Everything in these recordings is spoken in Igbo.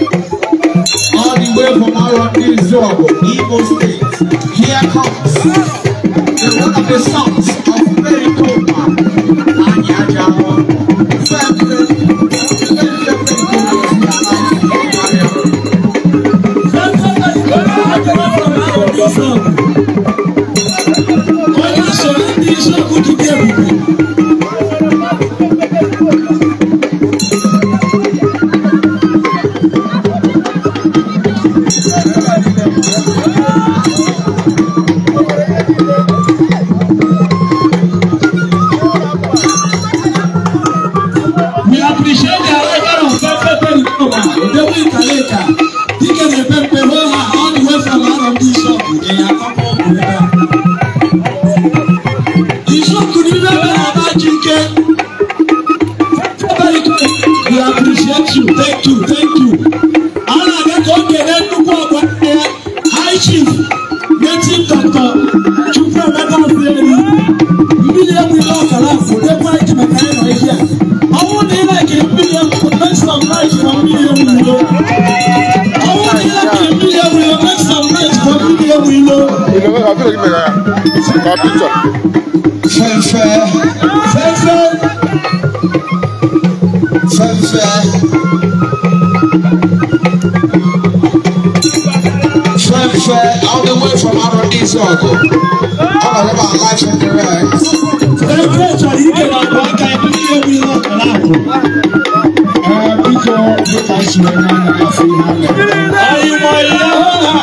All the way from Arondizuogu, Imo State, here comes the one of the sons of Pericoma, Anyajawo, We appreciate the arrival of Pepe Pericoma, all the way from Arondizuogu, they are couple. We appreciate you. Thank you, thank you. High Chief, Native Doctor, Chukwuemeka Obieri, mmiri egwu ile ọkara afọ, dekwa iji maka ịnọ ihe a. Ọ bụrụ na ị like mmiri egwu, make some noise for mmiri egwu ilo. Ọ bụrụ na ị like mmiri egwu ilo, make some noise for mmiri egwu ilo. Fefe, Fefe, Fefe, Fefe, all the way from Arondizuogu. All of our life and direct. Fefe chọrọ ike na akwa aka ya mmiri egwu ile ọkara afọ. Biko, dịka isi wee na-anya afọ ihe a na-eme. Anyị nwere ya hụ ha.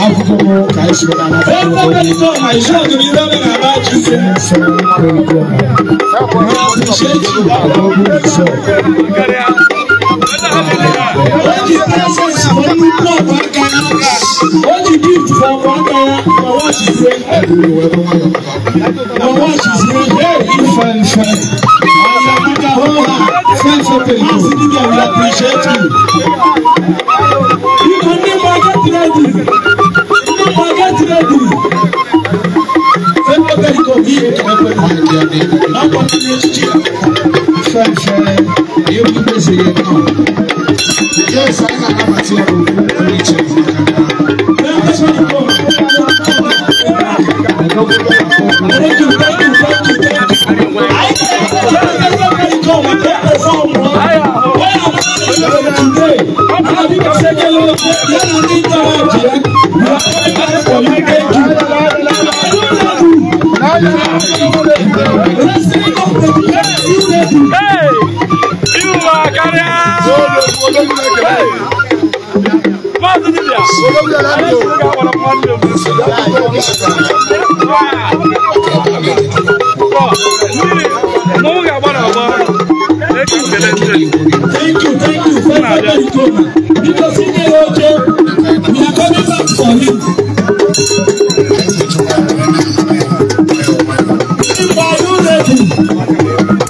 Akwụkwọ m ka isi wee na-anya afọ Fefe ihe a na-eme. Pericoma, Izuogu na ibe mere na Chukwu. Fefe Pericoma. We appreciate you. O ji presents for nnukwu ọgwụ aka ya. O ji gift for ọgwụ aka ya. Ma wachizie. Ma wachizie. Hey, Fefe, Ọ̀yàmàkà hó ha. Fefe Pericoma. Maazị Dibia, we appreciate you. Biko ndị mma get ready. Ndị mma get ready. Fefe Pericoma ihe ekele. N'ọkwa ndị echichi ya. Fefe, ihe kwesịrị ịnọ. Yes, anyị na-anabata ya n'okwu pụrụ iche maka Fefe Pericoma. Thank you, thank you, thank you, thank you. I Hey! You are carrier! Maazị Dibia! Thank you, Pericoma. Because he did okay, we are coming back for him. Are you ready?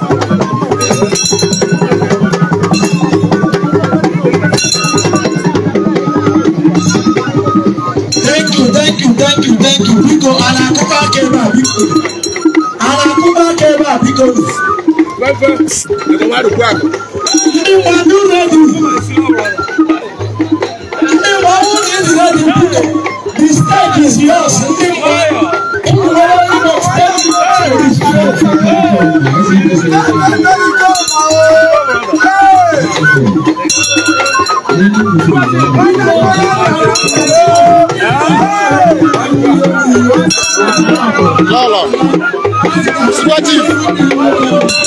Thank you, thank you, thank you, thank you. Biko, anakuba keba, biko. Anakuba keba, biko. Ndị mmadụ ready. Ndị mmadụ is ready, biko. The stage is yours. Ndị mmadụ stage is yours. Lolo. Super Chief.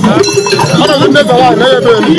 Ọ na-ezi ndị zara na ebe elu.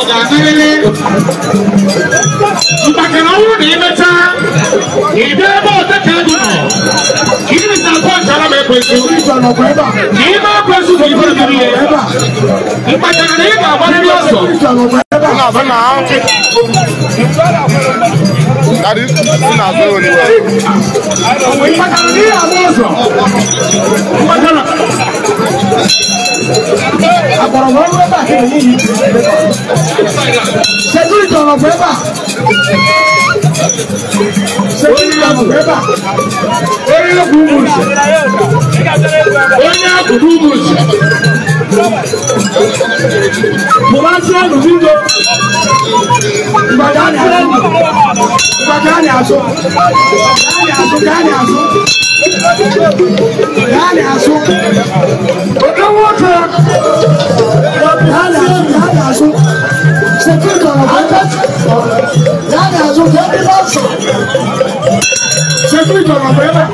Ga-agarịrị maka na ọ bụrụ na imechaa ị bịa ebe oteka ego nọ ka ị rita pọnchara m ekwensu ka ime ekwensu ka ife biri ihe mkpachara na ị ga-agbarịrị ọsọ. Mkpachara na ị ga-agba ọsọ mkpachara. Akpọrọ m ọrụ ebe a ka enye. Security ọnọkwa ebe a. Security ọnọkwa ebe a. Onye egwu ụmụ nze, onye akụkụ ụmụ nze. Pụbazienụ biko. Mgbagaanị azụ. Gaanị azụ, gaanị azụ. Gaanị azụ. Oke nwoke. Gaanị azụ, gaanị azụ. Security ọnọkwa ebe a. Gaanị azụ, ka ebe ọsọ. Security ọnọkwa ebe a.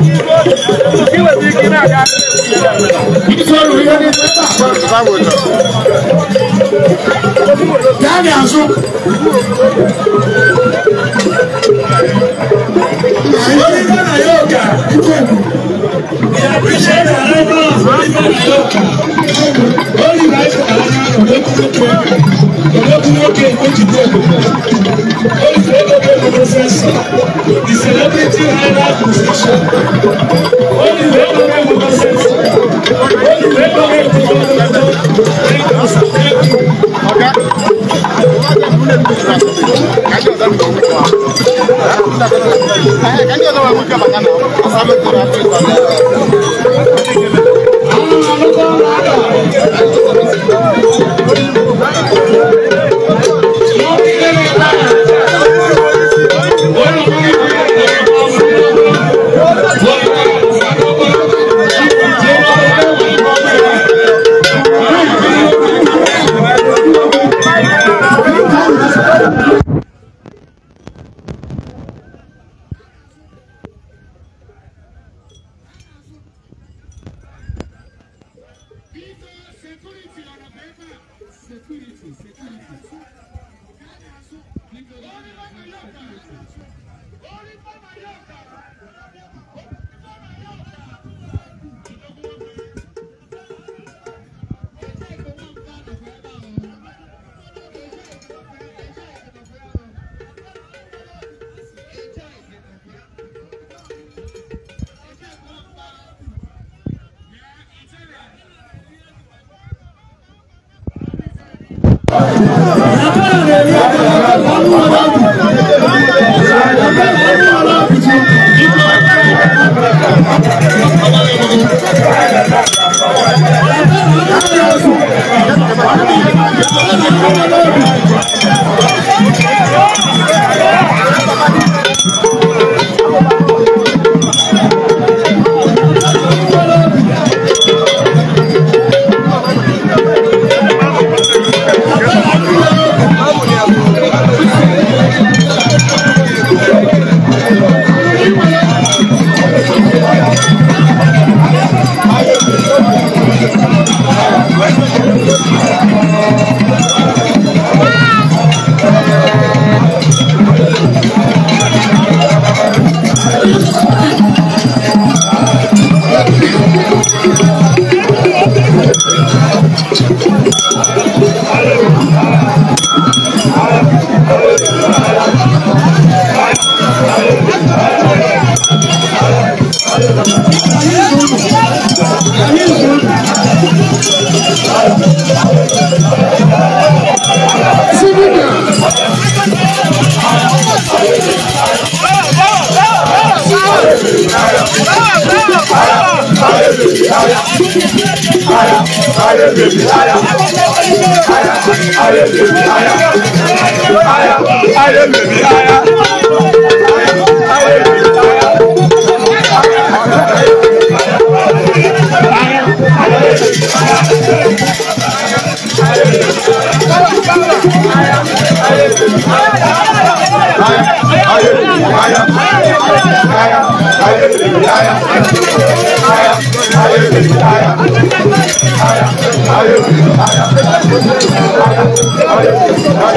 Isi ọrụ ihe niile. Gaanị azụ. Oliver Nayoka. We appreciate the arrival of Oliver Nayoka. Oliver is Odogwu Ojide Ogogo. Oliver Ogogo Professor, the celebrity highlight musician. Oliver Ogogo Professor. Oliver Ogogo. Thank you, sir. Thank you.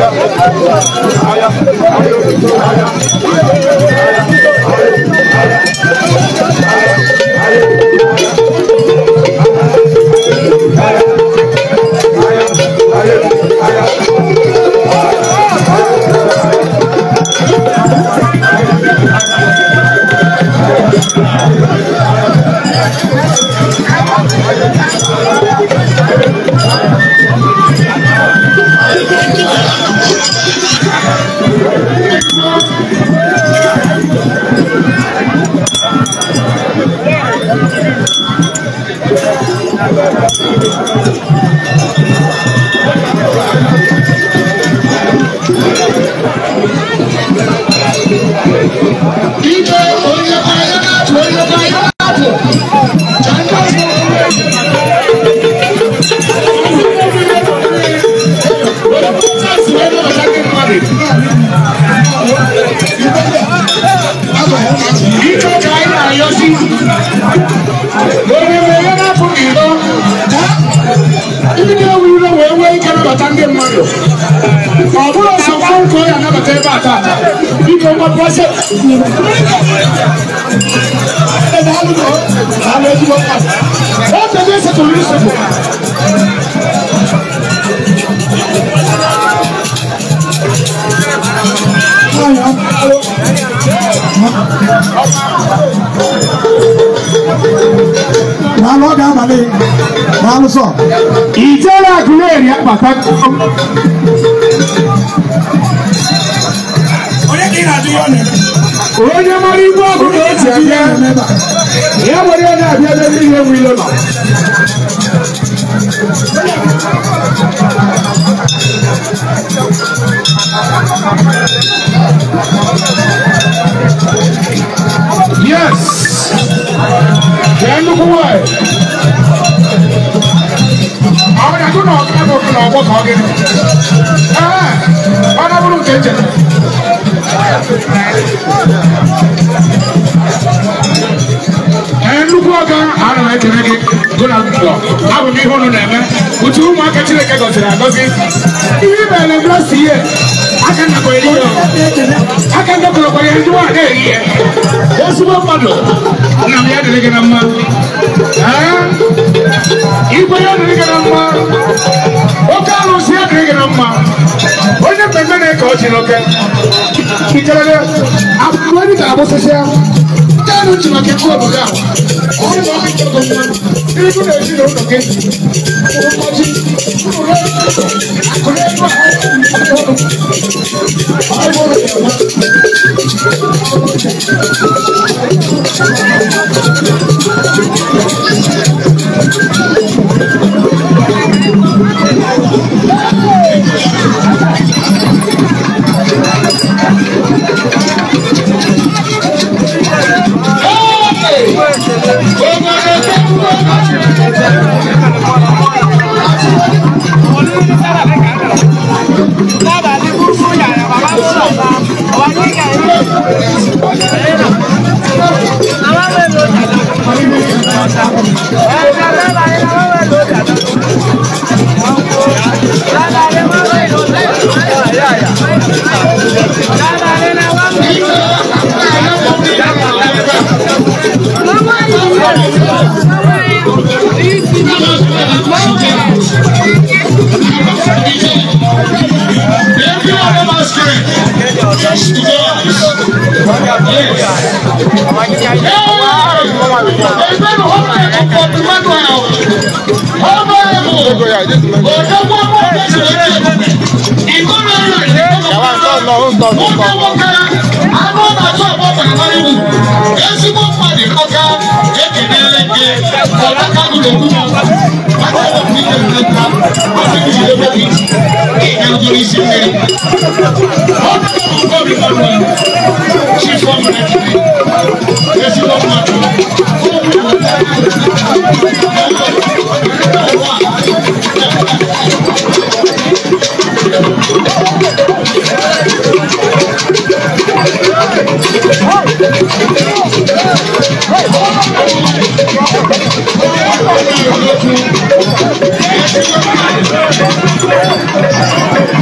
Onye mara igwe ọgụ na otu abịa ya nwere ya na-abịa ebe mmiri enwe ilo nọ. Yes! Kee nnukwu nwanyị. Ọ na-agụ na ọkụ na ọgbọ ka ọ gịnị? Ee, ọ na-abụrụ nke ncheta. Nnukwu ọga ana m ekele gị gụna ụlọ abụ m ihe unu na-eme otu ụmụaka Chineke gọziri agọzi ihe mere blọsi ihe aka ndakọrọkwara ihe ndị nwaanyị na-eri ihe ezigbo mmadụ nna m ya dịrị gị na mma igwe ya dịrị gị na mma oke alụsị ya dịrị gị na mma onye mmemme na-eke ọchị n'oke ikerere akwụkwọ ndị ga-agbụsịsị ya ndị ji maka ekwu obodo ahụ ọrụ na ọrụ ịchọgọ mmadụ ịrụ na ezinụlọ gị ụbọchị akụrụ ego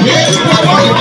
Yes.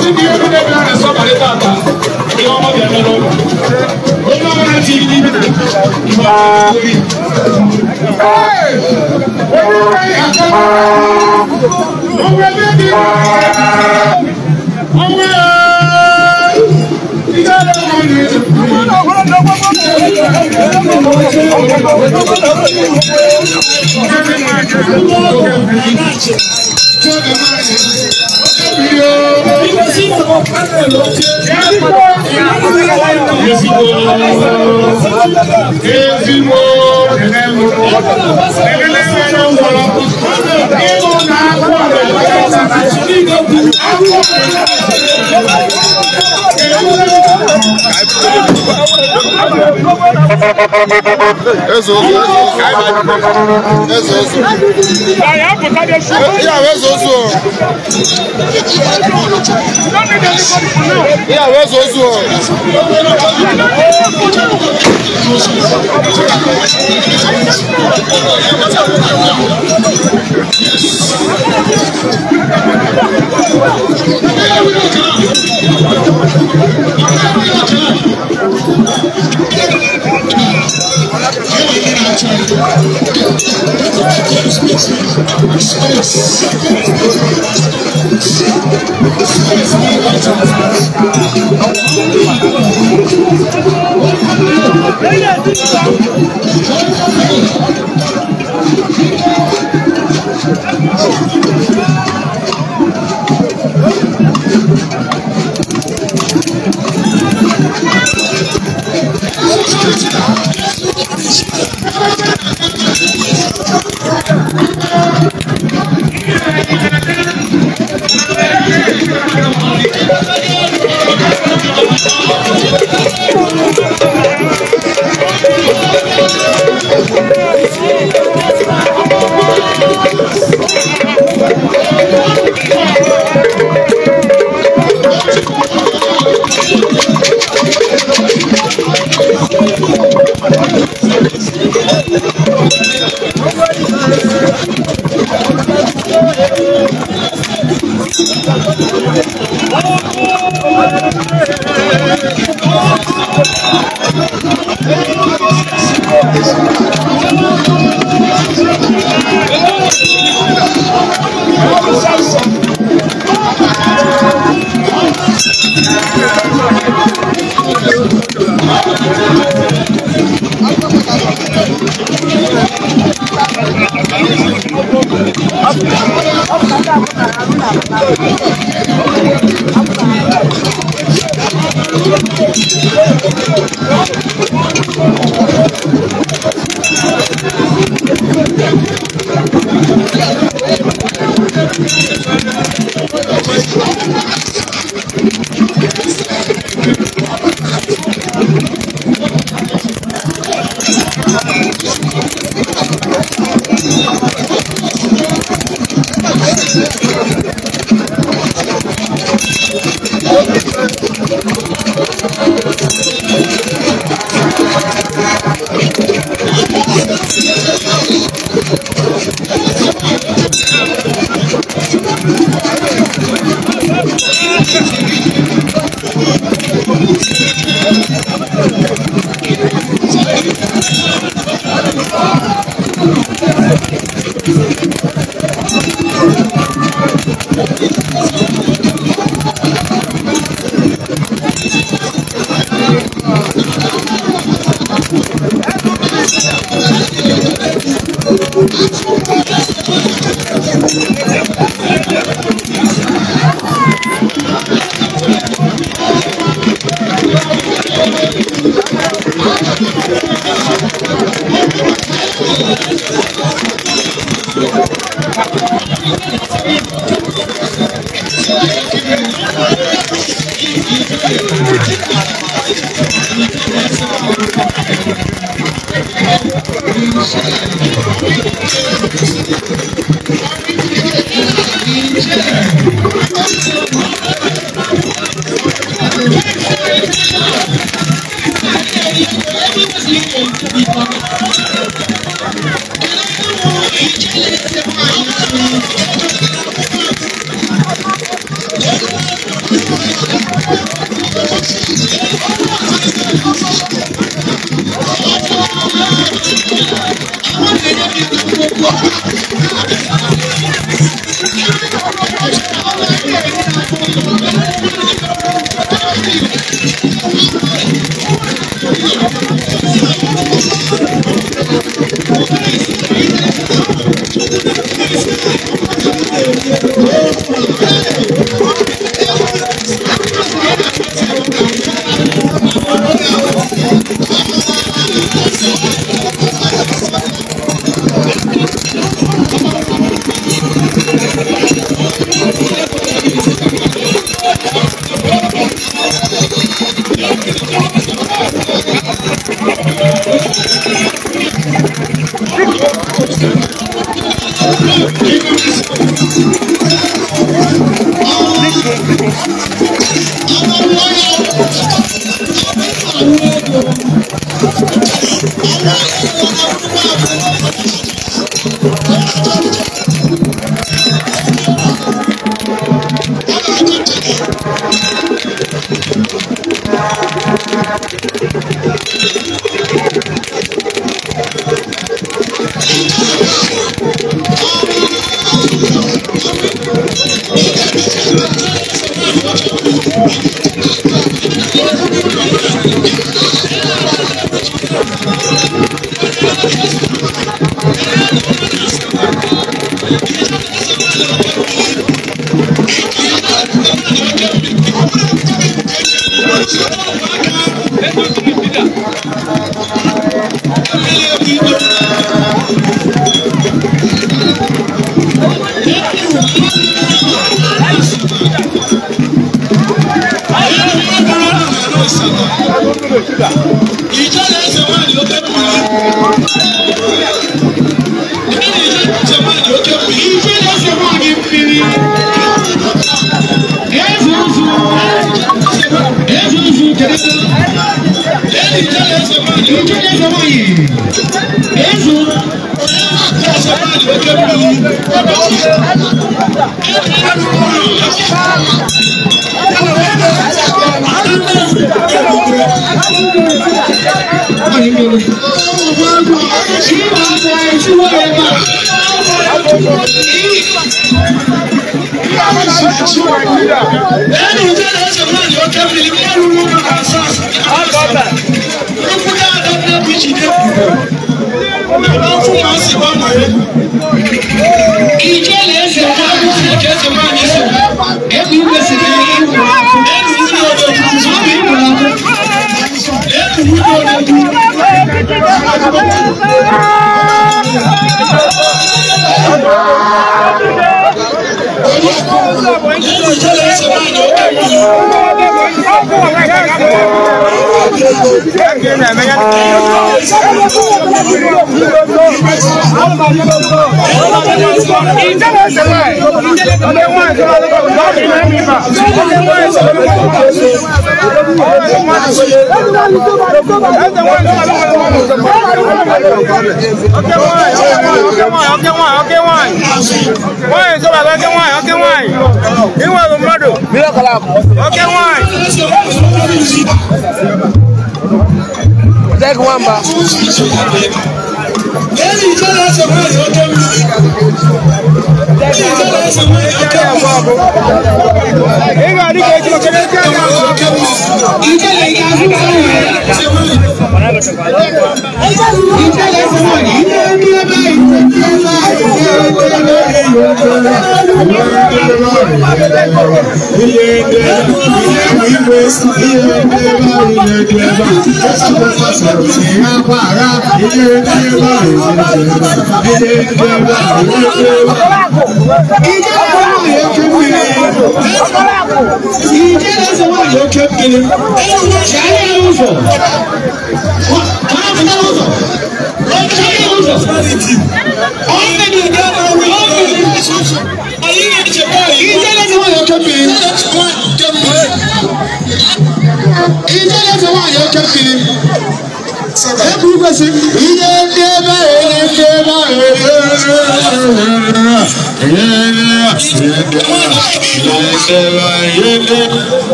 Ndị ihe niile bịara na sọbalị tata, ihe ọma bịara n'ụlọ. Onye ọbụla ti ihe ọma.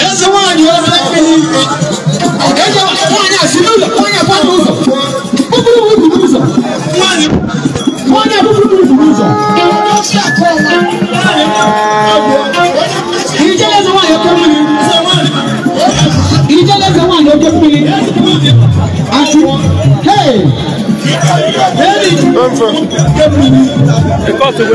Eze nwaanyị ofe mmiri. Eze nwaanyị a si n'ụlọ, nwaanyị a gbaa n'ụzọ. Bụbụrụ bụ n'ụzọ. Nwaanyị a bụbụrụ bụ n'ụzọ. Ijele eze nwaanyị oke mmiri. Ijele eze nwaanyị oke mmiri. Achụ. Hey! The cost of